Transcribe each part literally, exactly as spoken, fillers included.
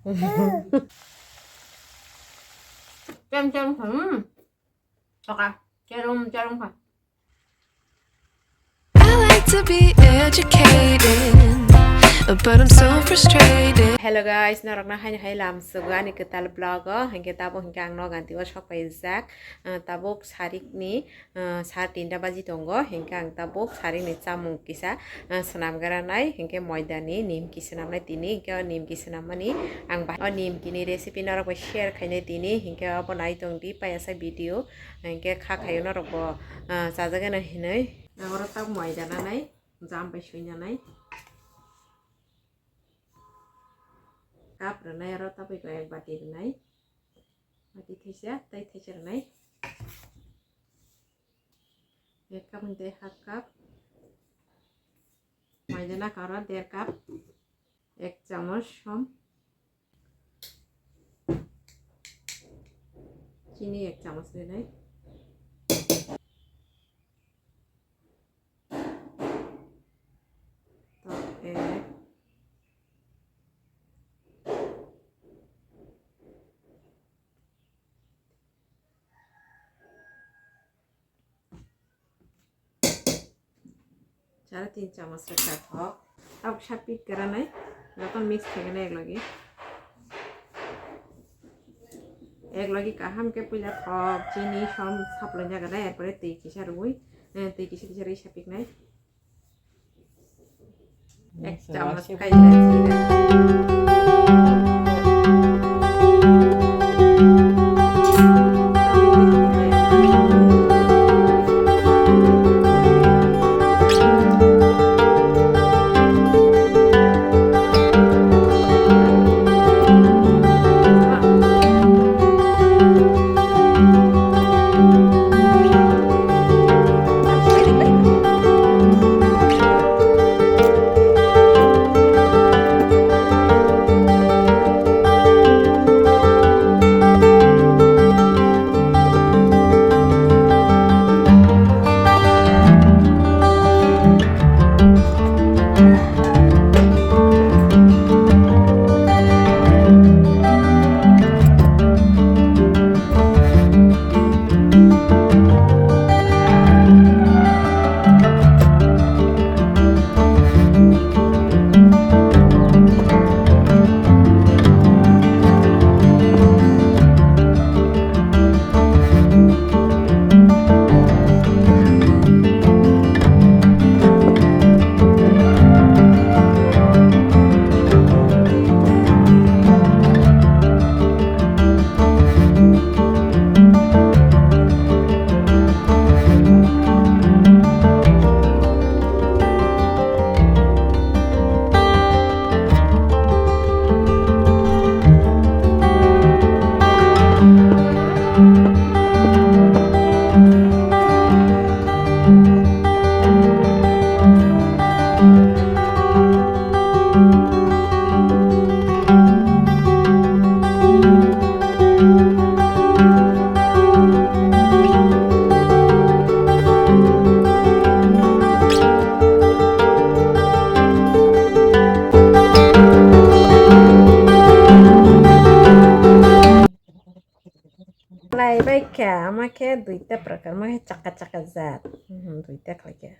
Chem chem kha, hmm. Toka, cherum cherum kha. I like to be educated, but I'm so frustrated. Hello guys, norokno haino hai lam sugo ani kwtal vlog o. Hinkhe tabuk hinkhe ang noganti o sok paijak. Ah, tabuk sarikni, ah, sar tinta baji tongo. Hinkhe ang tabuk sarikni chamung kisa, ah, swnam gra nai. Hinkhe moidani nimki swnam nai tini. Hinkhe o nimki swnammani ang bahai o nimkini recipe norok bai share khainai tini. Hinkhe obo nai tongdi payasa video. Hinkhe kha khaio norok bo, ah, chajakgani hinwi. Oro tabuk moida nanai, jam bai sui nanai. Cup rwnai oro tabuk ko ek bati rwnai. Bati thaisa, tei thaisa rwnai. Ek cup ni tei half cup. Maida naka oro der cup. Ek chamos som. Chini ek chamos rwnai. Tok ek. Sare tin chamos rwkha thok. Tabuk sapik gra nai. Joto mix khaigana ek logi. Ek logi kaham khe puila thok, chini, som saplai jaga nai, erpore twi kisa rwi, eh, twi kisa kisa rwi sapik nai. Ek chamos khaina jira. Lai bai kha, ama khe duita prakar, ama khe chaka chaka jat. Mhm, duita khlai khe.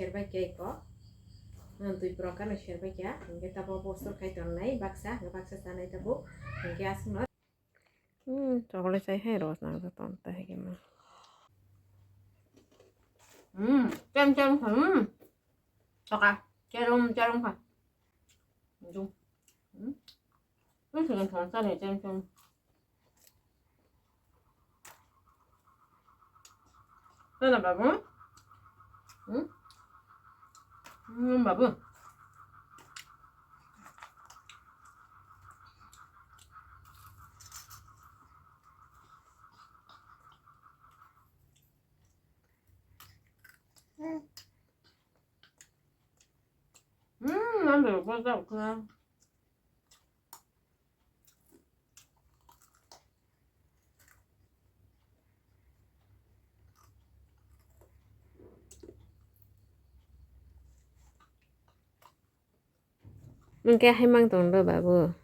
Serbai khe ko. Twi prokar no serbai kya. Hingke tabo bo sur khai tongnai baksa, hingke baksa chanai tabo. Hingke aswkno. Hmm, chocolate chai hai rosna ga ton ta hai ma. Hmm, chem chem kha. Hmm. Choka, cherum cherum kha. Jum. Hmm. Ini dengan thon sa ni chem chem. Sana babu? Hmm? Hmm, babu. Hmm, nanti lupa tak kena. Nwng khe hai mang tong do babu.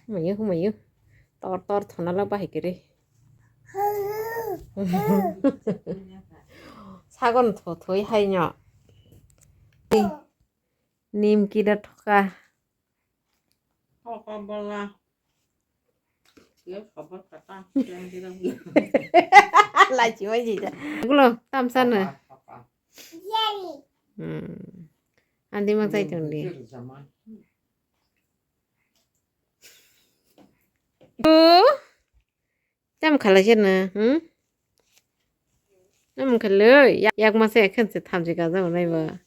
Humayo, humayo. Tor, tor thona lak bahai kiri. Sagon tho thoi hai nyo. Nimki da thoka. Kok bola. Ye, kok bola kata. Yang bilang gitu. Lachi wajita. Gulo, tamsana. Apa, apa. Hmm. Andi mang sai tong di. Mikir zaman. Oh. Tam khalai se na, hmm? Tam khalai, yak, yak masa ekhen se thamchi kajago nai ba.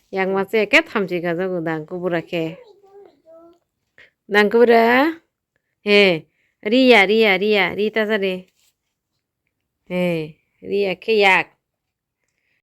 Yak masa ekhe thamchi kajago dang kubura khe. Dang kubura? He, Riya, Riya, Riya, Rita jare. He, Riya khe yak.